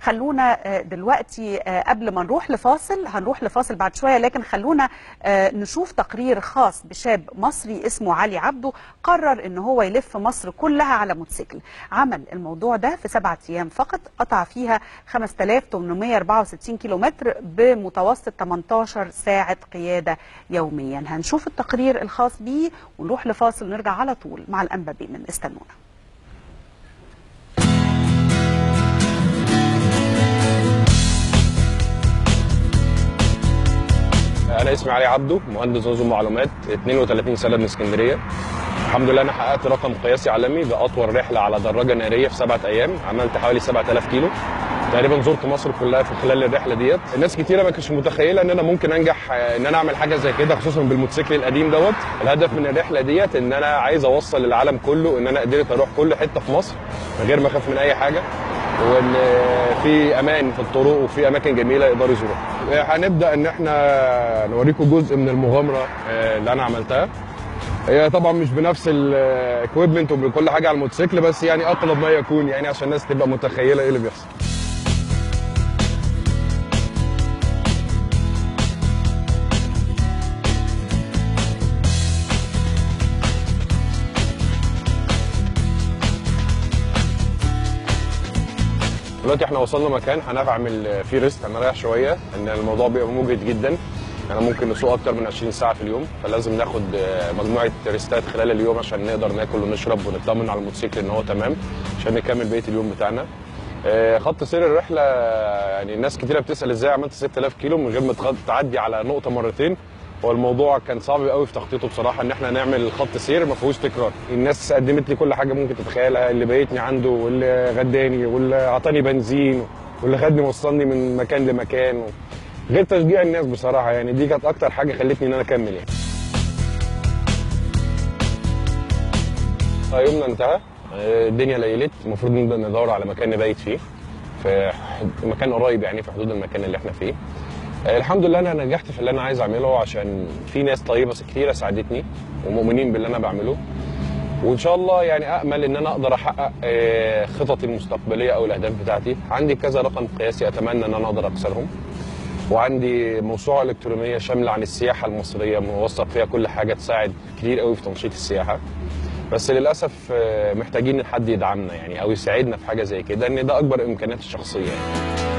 خلونا دلوقتي قبل ما نروح لفاصل، هنروح لفاصل بعد شوية، لكن خلونا نشوف تقرير خاص بشاب مصري اسمه علي عبده، قرر ان هو يلف مصر كلها على موتوسيكل. عمل الموضوع ده في 7 أيام فقط، قطع فيها 5864 كيلومتر بمتوسط 18 ساعة قيادة يوميا. هنشوف التقرير الخاص بيه ونروح لفاصل ونرجع على طول مع الأنبا بيمن. استنونا. أنا اسمي علي عبده، مهندس نظم معلومات، 32 سنة من اسكندرية. الحمد لله أنا حققت رقم قياسي عالمي بأطول رحلة على دراجة نارية في 7 أيام، عملت حوالي 7000 كيلو تقريبا، زرت مصر كلها في خلال الرحلة ديت. الناس كتيرة ما كانتش متخيلة إن أنا ممكن أنجح إن أنا أعمل حاجة زي كده، خصوصا بالموتوسيكل القديم دوت. الهدف من الرحلة ديت إن أنا عايز أوصل للعالم كله إن أنا قدرت أروح كل حتة في مصر من غير ما أخاف من أي حاجة، وان في امان في الطرق وفي اماكن جميلة يقدروا يزوروها. هنبدا ان احنا نوريكم جزء من المغامرة اللي انا عملتها. هي طبعا مش بنفس ال equipment وبكل حاجة على الموتوسيكل، بس يعني اقرب ما يكون، يعني عشان الناس تبقى متخيله ايه اللي بيحصل. دلوقتي احنا وصلنا مكان هنعمل فيه rest، هنريح شوية، ان الموضوع بيبقى مجهد جدا. انا ممكن نسوق اكتر من 20 ساعة في اليوم، فلازم ناخد مجموعة rest ات خلال اليوم عشان نقدر ناكل ونشرب ونطمن على الموتوسيكل ان هو تمام عشان نكمل بقية اليوم بتاعنا. خط سير الرحلة، يعني الناس كتيرة بتسال ازاي عملت 6000 كيلو من غير ما تعدي على نقطة مرتين. هو الموضوع كان صعب قوي في تخطيطه بصراحة، ان احنا نعمل خط سير ما فيهوش تكرار. الناس قدمت لي كل حاجة ممكن تتخيلها، اللي بيتني عنده واللي غداني واللي اعطاني بنزين واللي خدني وصلني من مكان لمكان، غير تشجيع الناس بصراحة. يعني دي كانت اكتر حاجة خلتني ان انا اكمل. يعني يومنا انتهى، الدنيا ليلت، المفروض نبدا ندور على مكان نبيت فيه في مكان قريب، يعني في حدود المكان اللي احنا فيه. الحمد لله انا نجحت في اللي انا عايز اعمله، عشان في ناس طيبة كتيرة ساعدتني ومؤمنين باللي انا بعمله، وان شاء الله يعني امل ان انا اقدر احقق خططي المستقبلية او الاهداف بتاعتي. عندي كذا رقم قياسي اتمنى ان انا اقدر اكسرهم، وعندي موسوعة الكترونية شاملة عن السياحة المصرية موثق فيها كل حاجة تساعد كتير قوي في تنشيط السياحة. بس للاسف محتاجين ان حد يدعمنا يعني او يساعدنا في حاجة زي كده، ان ده اكبر امكانياتي الشخصية يعني.